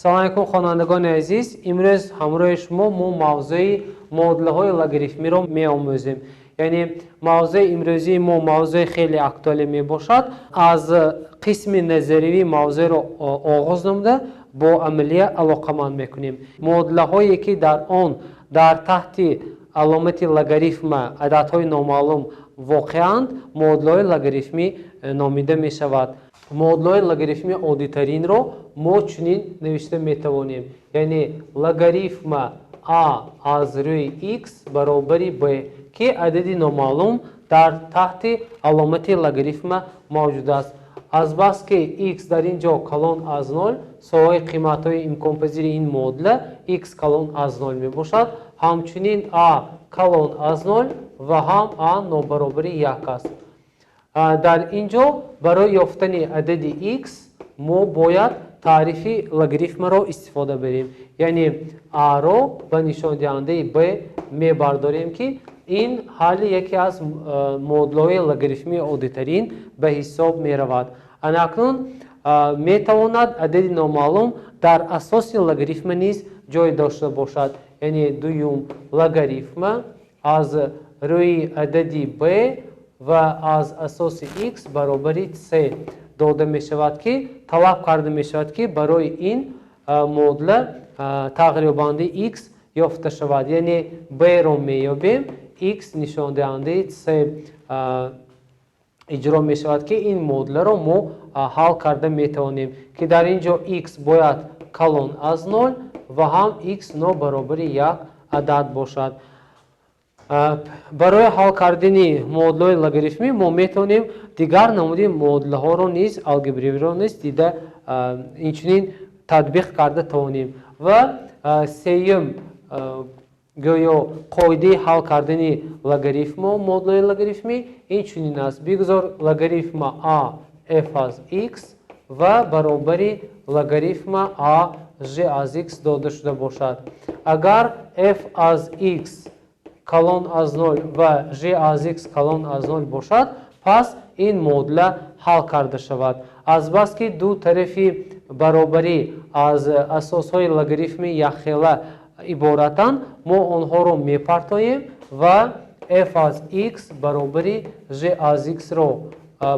Салом алайкум, хонандагони азиз. Имрӯз ҳамроҳи шумо мо мавзӯи муодилаҳои логарифмиро меомӯзем. Яъне мавзӯи имрӯзии мо мавзӯи хеле актуалӣ мебошад. Аз қисми назаривии мавзӯъро оғоз намуда, бо амалия алоқаманд мекунем. Муодилаҳое ки дар он дар таҳти аломати логарифма ададҳои номаълум воқеанд, муодилаҳои логарифмӣ номида мешавад. Муодилаҳои логарифмии оддитаринро мо чунин навишта метавонем, яъне логарифма а аз рӯи x баробари b, ки адади номаълум дар таҳти аломати логарифма мавҷуд аст. Азбаски x дар ин ҷо калон аз нол, соҳаи қиматҳои имконпазири ин муодила x калон аз нол мебошад. Ҳамчунин а калон аз нол ва ҳам а нобаробари як аст. Дар ин ҷо барои ёфтани адади x мо бояд таърифи логарифмаро истифода барем, яъне а-ро ба нишондиҳандаи б мебардорем, ки ин ҳалли яке аз муодилаҳои логарифмии оддитарин ба ҳисоб меравад. Анакнун метавонад адади номаълум дар асоси логарифма низ ҷой дошта бошад, яъне дуюм логарифма аз рӯи адади б ва аз асоси x баробари c дода мешавад, ки талаб карда мешавад, ки барои ин муодила тағйирёбандаи x ёфта шавад. Яъне b-ро меёбем, x нишондиҳандаи c иҷро мешавад, ки ин муодиларо мо ҳал карда метавонем, ки дар ин ҷо x бояд калон аз нол ва ҳам x нобаробари як адад бошад. Барои ҳал кардани муодилаҳои логарифмӣ мо метавонем дигар намуди муодилаҳоро низ, алгебравиро низ дида, инчунин татбиқ карда тавонем. Ва сеюм, гӯё қоидаи ҳал кардани логарифмо муодилаҳои логарифмӣ ин чунин аст: бигузор логарифма а f аз x ва баробари логарифма а g аз x дода шуда бошад. Агар f аз x калон аз нол ва g аз x калон аз нол бошад, пас ин муодила ҳал карда шавад. Азбаски ду тарафи баробарӣ аз асосҳои логарифми якхела иборатанд, мо онҳоро мепартоем ва f аз x баробари g аз x-ро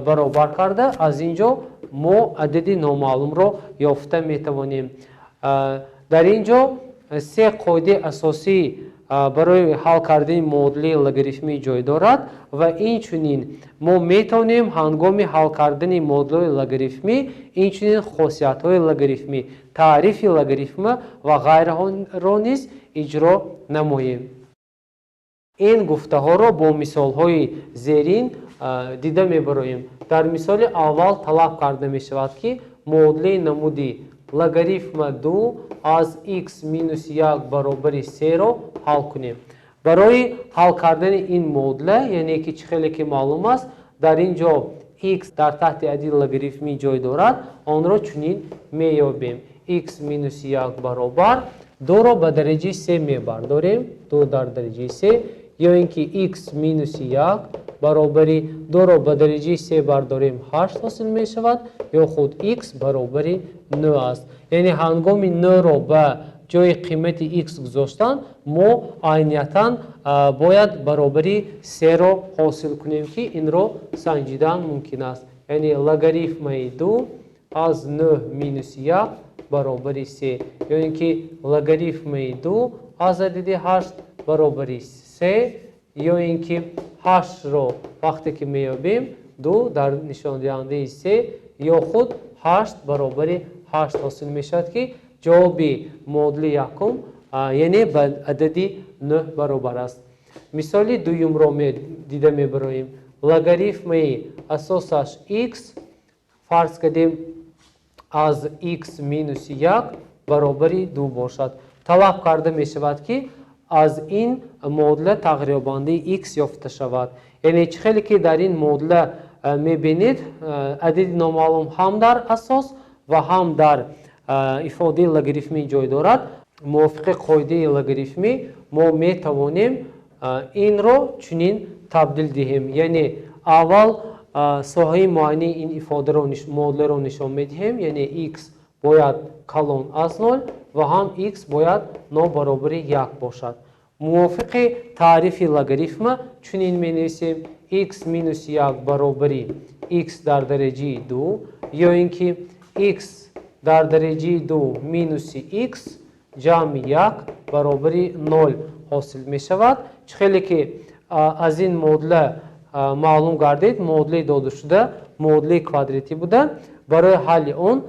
баробар карда, аз ин ҷо мо адади номаълумро ёфта метавонем. Дар ин ҷо се қоидаи асосӣ барои ҳал кардани муодилаи логарифмӣ ҷой дорад ва инчунин мо метавонем ҳангоми ҳал кардани муодилаҳои логарифмӣ инчунин хосиятҳои логарифмӣ, таърифи логарифма ва ғайраҳоро низ иҷро намоем. Ин гуфтаҳоро бо мисолҳои зерин дида мебароем. Дар мисоли аввал талаб карда мешавад, ки муодилаи намуди логарифма ду аз x минус як баробари серо ҳал кунем. Барои ҳал кардани ин муодила, яъне ки чӣ хеле ки маълум аст, дар ин ҷо x дар таҳти адади логарифмӣ ҷой дорад, онро чунин меёбем: x минус як баробар дуро ба дараҷаи се мебардорем, ду дар дараҷаи се, ё ин ки x минуси як баробари дуро ба дараҷаи се бардорем, ҳашт ҳосил мешавад, ё худ x баробари нӯ аст. Яъне ҳангоми нӯро ба ҷои қимати x гузоштан, мо айниятан бояд баробари серо ҳосил кунем, ки инро санҷидан мумкин аст. Яъне логарифмаи ду аз нӯ минуси як баробари се, ё ин ки логарифмаи ду аз адади ҳашт баробари се, ё ин ки ҳаштро вақте ки меёбем, ду дар нишондиҳандаи се, ё худ ҳашт баробари ҳашт ҳосил мешавад, ки ҷавоби муодили якум, яъне ба адади нӯҳ баробар аст. Мисоли дуюмро дида мебароем. Логарифмаи асосаш x, фарз кардем, аз x минуси як баробари ду бошад. Талаб карда мешавад, ки аз ин муодила тағйирёбандаи x ёфта шавад. Яъне чӣ хеле ки дар ин муодила мебинед, адади номаълум ҳам дар асос ва ҳам дар ифодаи логарифмӣ ҷой дорад. Мувофиқи қоидаи логарифмӣ мо метавонем инро чунин табдил диҳем, яъне аввал соҳаи муайяни ин ифодаро, муодиларо нишон медиҳем, яъне x бояд калон аз 0 ва ҳам х бояд нобаробари 1 бошад. Мувофиқи таърифи логарифма чунин менависем: х минус 1 баробари х дар дараҷаи 2 ё ин ки х дар дараҷаи 2 минуси х ҷамъи 1 баробари 0 ҳосил мешавад. Чӣ хеле ки аз ин муодила маълум гардид, муодилаи додашуда муодилаи квадратӣ буда, барои ҳалли он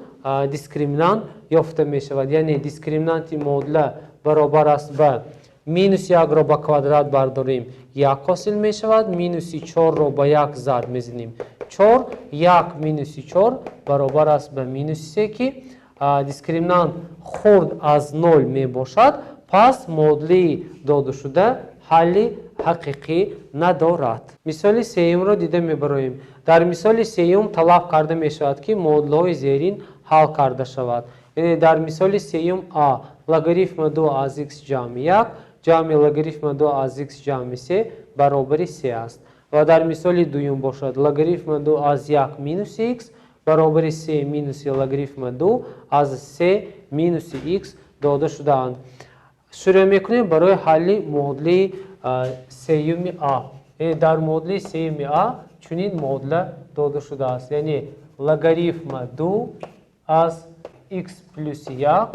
дискриминант ёфта мешавад. Яъне дискриминанти муодила баробар аст ба минус 1-ро ба квадрат бардорем, 1 ҳосил мешавад, минуси 4-ро ба 1 зарб мезанем, 4, 1 минуси 4 баробар аст ба минуси 3, ки дискриминант хурд аз 0 мебошад. Пас муодилаи додашуда ҳалли ҳақиқӣ надорад. Мисоли сеюмро дида мебароем. Дар мисоли сеюм талаб карда мешавад, ки муодилаҳои зерин ҳал карда шавад. Яъне дар мисоли сеюм а логарифма 2 аз х ҷамъи 1 ҷамъи логарифма 2 аз х ҷамъи 3 баробари 3 аст. Ва дар мисоли дуюм бошад логарифма 2 аз 1 минуси х баробари 3 минуси логарифма 2 аз 3 минуси х дода шудаанд. Шурӯъ мекунем барои ҳалли муодилаи сеюми а. Яъне дар муодилаи сеюми а чунин муодила дода шудааст. Яъне логарифма 2 аз х плюси 1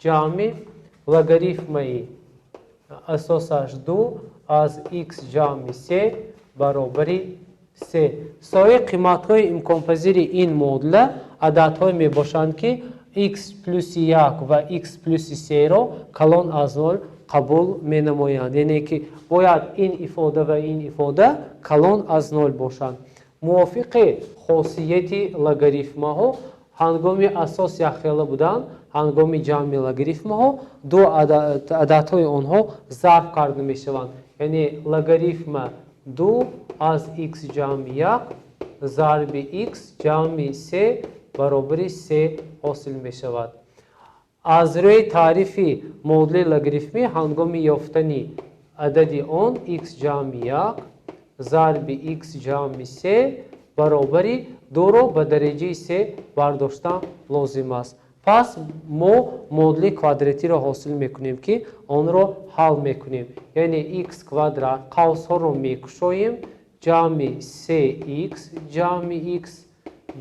ҷамъи логарифмаи асосаш 2 аз х ҷамъи 3 баробари 3. Соҳиби қиматҳои имконпазири ин муодила ададҳое мебошанд, ки х плюси 1 ва х плюси 3-ро калон аз 0 қабул менамоянд. Яъне ки бояд ин ифода ва ин ифода калон аз 0 бошанд. Мувофиқи хосияти логарифмаҳо, ҳангоми асос якхела будан, ҳангоми ҷамъи логарифмаҳо ду ададҳои онҳо зарб карда мешаванд. Яъне логарифма 2 аз х ҷамъи 1 зарби х ҷамъи 3 баробари 3 ҳосил мешавад. Аз рӯи таърифи муодилаи логарифмӣ ҳангоми ёфтани адади он х ҷамъи 1 зарби х ҷамъи 3 баробари 2-ро ба дараҷаи 3 бардоштан лозим аст. Пас мо муодилаи квадратиро ҳосил мекунем, ки онро ҳал мекунем. Яъне х квадрат қавсҳоро мекушоем, ҷамъи 3х ҷамъи х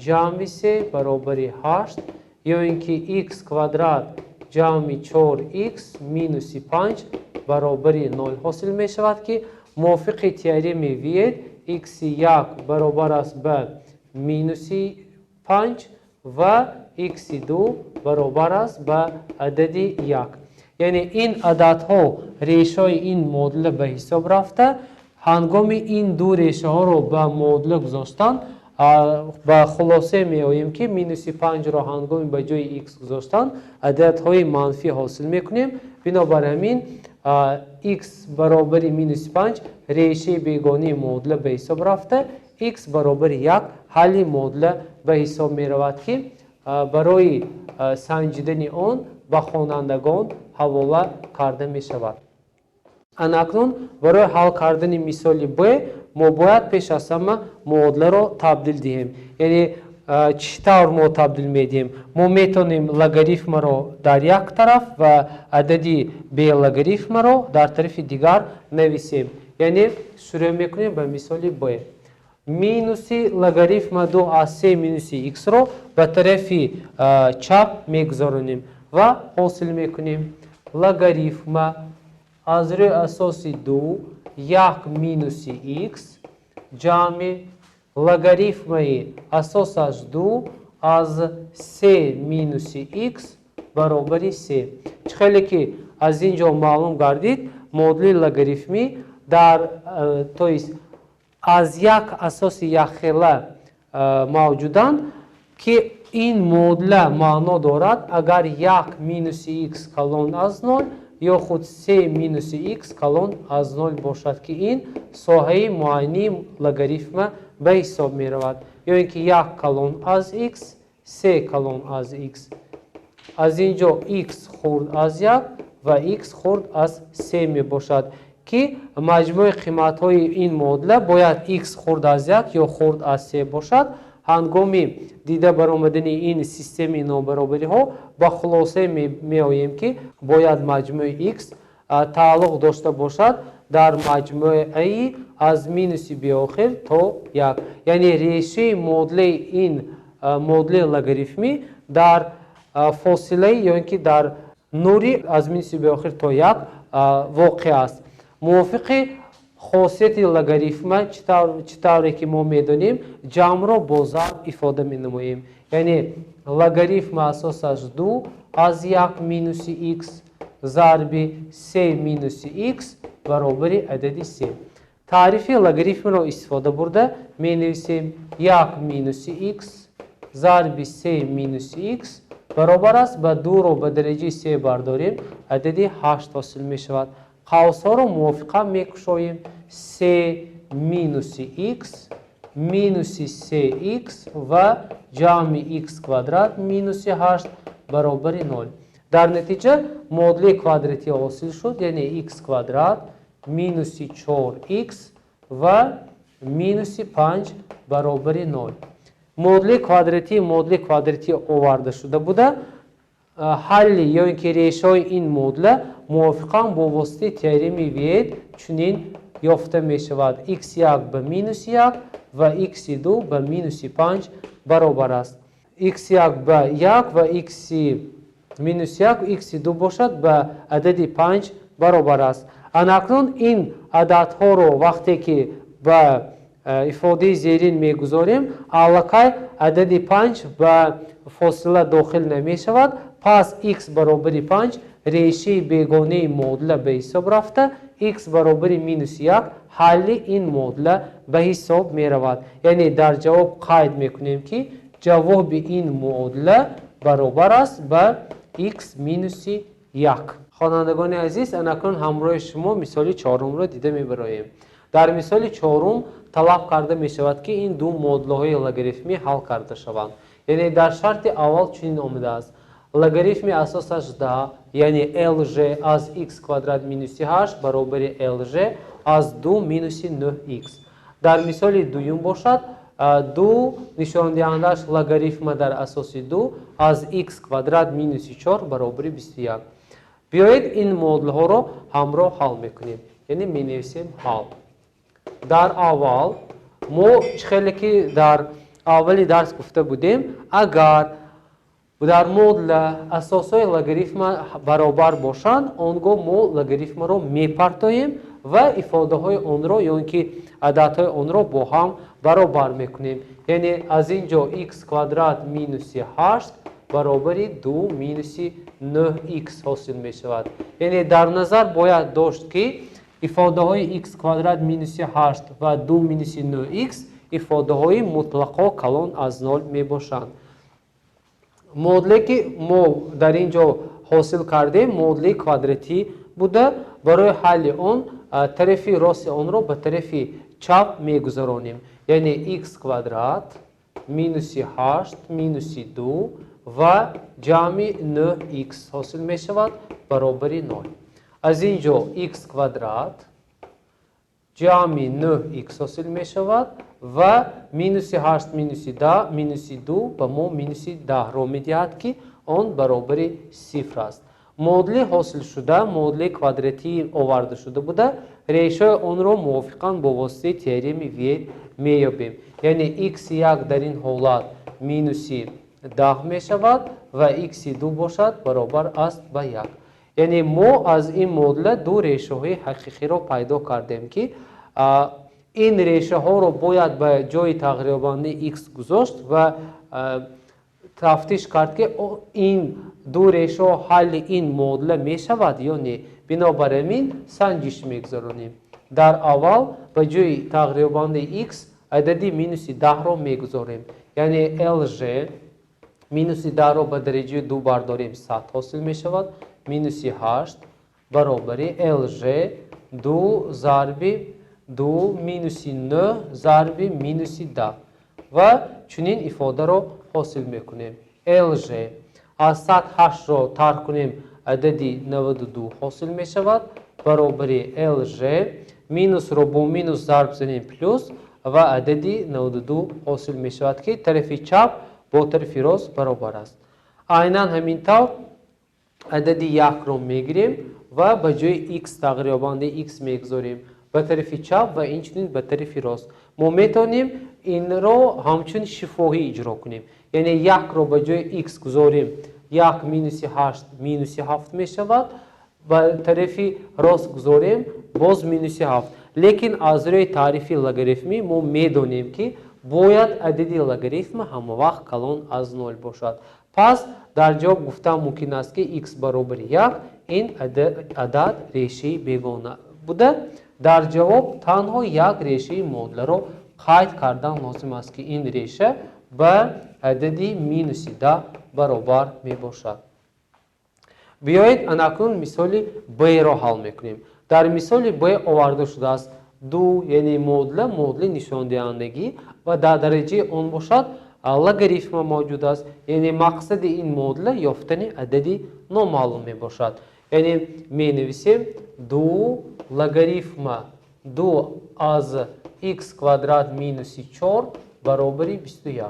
ҷамъи 3 баробари 8 ё ин ки х квадрат ҷамъи 4х минуси 5 баробари 0 ҳосил мешавад, ки мувофиқи теоремаи Виет х 1 баробар аст ба минуси 5 ва х 2 баробар аст ба адади 1. Яъне ин ададҳо решаҳои ин муодила ба ҳисоб рафта, ҳангоми ин ду решаҳоро ба муодила гузоштан ба хулосе меоем, ки минуси 5-ро ҳангоми ба ҷои х гузоштан ададҳои манфӣ ҳосил мекунем. Бинобар ҳамин х баробари минуси 5 решаи бегонии муодила ба ҳисоб рафта, х баробари 1 ҳалли муодила ба ҳисоб меравад, ки барои санҷидани он ба хонандагон ҳавола карда мешавад. Анакнун барои ҳал кардани мисоли б мо бояд пеш аз ҳама муодиларо табдил диҳем. Яъне чӣ тавр мо табдил медиҳем? Мо метавонем логарифмаро дар як тараф ва адади белогарифмаро дар тарафи дигар нависем. Яъне шурӯъ мекунем ба мисоли б. Минуси логарифма 2 аз 3 минуси х-ро ба тарафи чап мегузаронем ва ҳосил мекунем логарифма аз рӯи асоси 2 1 минуси х ҷамъи логарифмаи асосаш 2 аз 3 минуси х баробари 3. Чӣ хеле ки аз ин ҷо маълум гардид, муодилаи логарифмӣ дар то есть аз як асоси якхела мавҷуданд, ки ин муодила маъно дорад, агар 1 минуси х калон аз 0 ё худ 3 минуси х калон аз 0 бошад, ки ин соҳаи муайянии логарифма ба ҳисоб меравад. Ё ин ки 1 калон аз х, 3 калон аз х. Аз ин ҷо х хурд аз 1 ва х хурд аз 3 мебошад, ки маҷмӯи қиматҳои ин муодила бояд х хурд аз 1 ё хурд аз 3 бошад. Ҳангоми дида баромадани ин системаи нобаробариҳо ба хулосае меоем, ки бояд маҷмӯи x тааллуқ дошта бошад дар маҷмӯаи аз минуси беохир то 1. Яъне решаи муодилаи ин муодилаи логарифмӣ дар фосилаи ё ин ки дар нури аз минуси беохир то 1 воқеъ аст. Мувофиқи хосияти логарифма, чӣ тавре ки мо медонем, ҷамъро бо зарб ифода менамоем. Яъне логарифма асосаш 2 аз 1 минуси х зарби се минуси х баробари адади се. Таърифи логарифмро истифода бурда менависем: 1 минуси х зарби се минуси х баробар аст ба 2-ро ба дараҷаи се бардорем, адади 8 ҳосил мешавад. Қавсҳоро мувофиқан мекушоем: се минуси х минуси се х ва ҷамъи х квадрат минуси 8 баробари 0. Дар натиҷа муодилаи квадратӣ ҳосил шуд, яъне х квадрат минуси 4х ва минуси 5 баробари 0. Муодилаи квадратӣ оварда шуда буда, ҳалли ё ин ки решаҳои ин муодила мувофиқан бо воситаи теоремаи Виет чунин ёфта мешавад: x1 ба минуси 1 ва x2 ба минуси 5 баробар аст. x1 ба 1 ва x минуси 1, x2 бошад ба адади 5 баробар аст. Анакнун ин ададҳоро вақте ки ба ифодаи зерин мегузорем, аллакай адади 5 ба фосила дохил намешавад. Пас x баробари 5 решаи бегонаи муодила ба ҳисоб рафта, x баробари минуси 1 ҳалли ин муодила ба ҳисоб меравад. Яъне дар ҷавоб қайд мекунем, ки ҷавоби ин муодила баробар аст ба x минуси 1. Хонандагони азиз, анакнун ҳамроҳи шумо мисоли чорумро дида мебароем. Дар мисоли чорум талаб карда мешавад, ки ин ду муодилаҳои логарифмӣ ҳал карда шаванд. Яъне дар шарти аввал чунин омадааст: логарифми асосаш 10, яъне лж аз х квадрат минуси 8 баробари лж аз 2 минуси 9х. Дар мисоли дуюм бошад, ду нишондиҳандааш логарифма дар асоси 2 аз х квадрат минуси 4 баробари 21. Биёед, ин муодилаҳоро ҳамроҳ ҳал мекунем, яъне менависем: ҳал. Дар аввал мо чӣ хеле ки дар аввали дарс гуфта будем, агар дар муодила асосҳои логарифма баробар бошанд, он гоҳ мо логарифмаро мепартоем ва ифодаҳои онро ё ин ки ададҳои онро бо ҳам баробар мекунем. Яъне аз ин ҷо х квадрат минуси 8 баробари 2 минуси 9х ҳосил мешавад. Яъне дар назар бояд дошт, ки ифодаҳои х квадрат минуси 8 ва 2 минуси 9х ифодаҳои мутлақо калон аз 0 мебошанд. Муодиле ки мо дар ин ҷо ҳосил кардем, муодилаи квадратӣ буда, барои ҳалли он тарафи рости онро ба тарафи чап мегузаронем. Яъне х квадрат минуси 8 минуси 2 ва ҷамъи 9х ҳосил мешавад баробари 0. Аз ин ҷо х квадрат ҷамъи 9х ҳосил мешавад ва минуси 8 минуси 10 минуси 2 ба мо минуси 10-ро медиҳад, ки он баробари сифр аст. Муодили ҳосилшуда муодилаи квадратии оварда шуда буда, решаи онро мувофиқан бо воситаи теоремаи Виет меёбем. Яъне x1 дар ин ҳолат минуси 10 мешавад ва x2 бошад баробар аст ба 1. Яъне мо аз ин муодила ду решаҳои ҳақиқиро пайдо кардем, ки ин решаҳоро бояд ба ҷои тағйирёбандаи x гузошт ва тафтиш кард, ки ин ду решаҳо ҳалли ин муодила мешавад ё не. Бинобар ҳамин санҷиш мегузаронем. Дар аввал ба ҷои тағйирёбандаи x адади минуси 10-ро мегузорем. Яъне лж минуси 10-ро ба дараҷаи ду бардорем, 100 ҳосил мешавад, минуси 8 баробари лж ду зарби ду минуси нӯҳ зарби минуси 10 ва чунин ифодаро ҳосил мекунем: лж аз 100 ҳаштро тарк кунем, адади 92 ҳосил мешавад, баробари лж минусро бо минус зарб занем, плюс. ва адади 92 ҳосил мешавад, ки тарафи чап бо тарафи рост баробар аст. Айнан ҳамин тавр адади 1-ро мегирем ва ба ҷои x тағйирёбандаи x мегузорем ба тарафи чап ва инчунин ба тарафи рост. Мо метавонем инро ҳамчун шифоҳӣ иҷро кунем. Яъне 1-ро ба ҷои x гузорем, 1 минуси 8 минуси 7 мешавад, ба тарафи рост гузорем, боз минуси 7. Лекин аз рӯи таърифи логарифмӣ мо медонем, ки бояд адади логарифм ҳама вақт калон аз 0 бошад. Пас дар ҷавоб гуфтан мумкин аст, ки x баробари 1 ин адад решаи бегона буда, дар ҷавоб танҳо як решаи муодиларо қайд кардан лозим аст, ки ин реша ба адади минуси 10 баробар мебошад. Биёед анакнун мисоли б-ро ҳал мекунем. Дар мисоли б оварда шудааст 2, яъне муодила, муодилаи нишондиҳандагӣ ва дар дараҷаи он бошад логарифма мавҷуд аст. Яъне мақсади ин муодила ёфтани адади номаълум мебошад. Яъне менависем 2 логарифма 2 аз x квадрат минуси 4 баробари 21.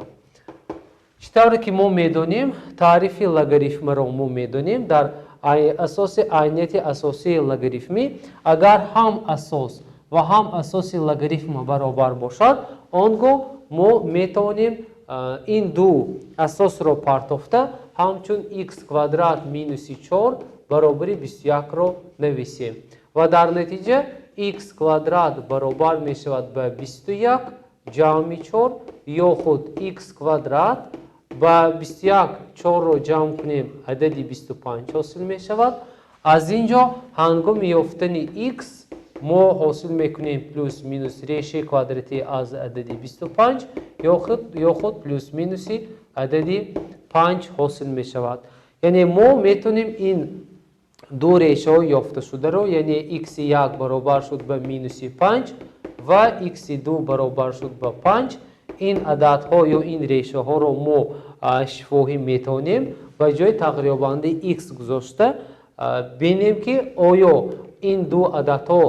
Чӣ тавре ки мо медонем, таърифи логарифмаро мо медонем, дар асоси айнияти асосии логарифмӣ агар ҳам асос ва ҳам асоси логарифма баробар бошад, он гоҳ мо метавонем ин ду асосро партофта ҳамчун x квадрат минуси 4 баробари 21-ро нависем. Ва дар натиҷа x квадрат баробар мешавад ба 21 ҷамъи 4 ё худ x квадрат ба 21 4-ро ҷамъ кунем, адади 25 ҳосил мешавад. Аз ин ҷо ҳангоми ёфтани x мо ҳосил мекунем плюс минус решаи квадратӣ аз адади 25 ё худ плюс минуси адади 5 ҳосил мешавад. Яъне мо метавонем ин ду решаҳои ёфташударо, яъне x1 баробар шуд ба минуси 5 ва x2 баробар шуд ба 5, ин ададҳо ё ин решаҳоро мо шифоҳӣ метавонем ба ҷои тағйирёбандаи x гузошта бинем, ки оё ин ду ададҳо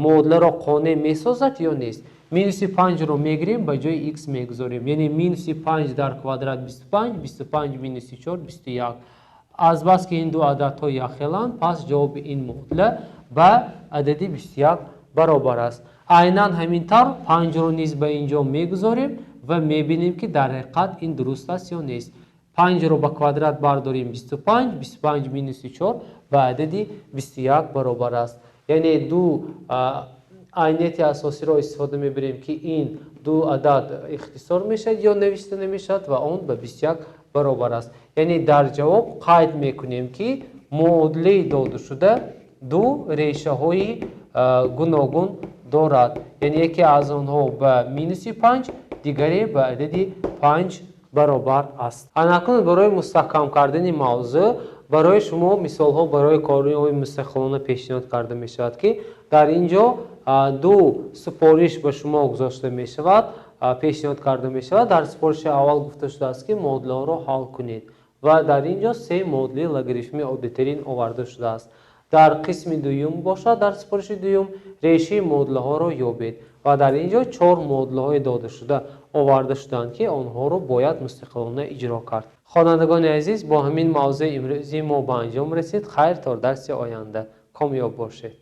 муодиларо қонеъ месозад ё нест. Минуси 5-ро мегирем, ба ҷои x мегузорем, яъне минуси 5 дар квадрат 25, 25 минуси 4 21. Азбаски ин ду ададҳо якхеланд, пас ҷавоби ин муодила ба адади 21 баробар аст. Айнан ҳамин тавр 5-ро низ ба ин ҷо мегузорем ва мебинем, ки дар ҳақиқат ин дуруст аст ё нест. 5-ро ба квадрат бардорем 25, 25 минуси 4 ба адади 21 баробар аст. Яъне ду айнияти асосиро истифода мебарем, ки ин ду адад ихтисор мешавад ё навишта намешавад ва он ба 21 баробар аст. Яъне дар ҷавоб қайд мекунем, ки муодилаи додашуда ду решаҳои гуногун дорад. Яъне яке аз онҳо ба минуси 5, дигаре ба адади 5 баробар аст. Анакнун барои мустаҳкам кардани мавзӯъ барои шумо мисолҳо барои корҳои мустақилона пешниҳод карда мешавад, ки дар ин ҷо ду супориш ба шумо гузошта мешавад, пешниҳод карда мешавад. Дар супориши аввал гуфта шудааст, ки муодилаҳоро ҳал кунед ва дар ин ҷо се муодилаи логарифмии оддитарин оварда шудааст. Дар қисми дуюм бошад, дар супориши дуюм решаи муодилаҳоро ёбед ва дар ин ҷо чор муодилаҳои додашуда оварда шуданд, ки онҳоро бояд мустақилона иҷро кард. Хонандагони азиз, бо ҳамин мавзӯи имрӯзии мо ба анҷом расид. Хайр, то дарси оянда комёб бошед.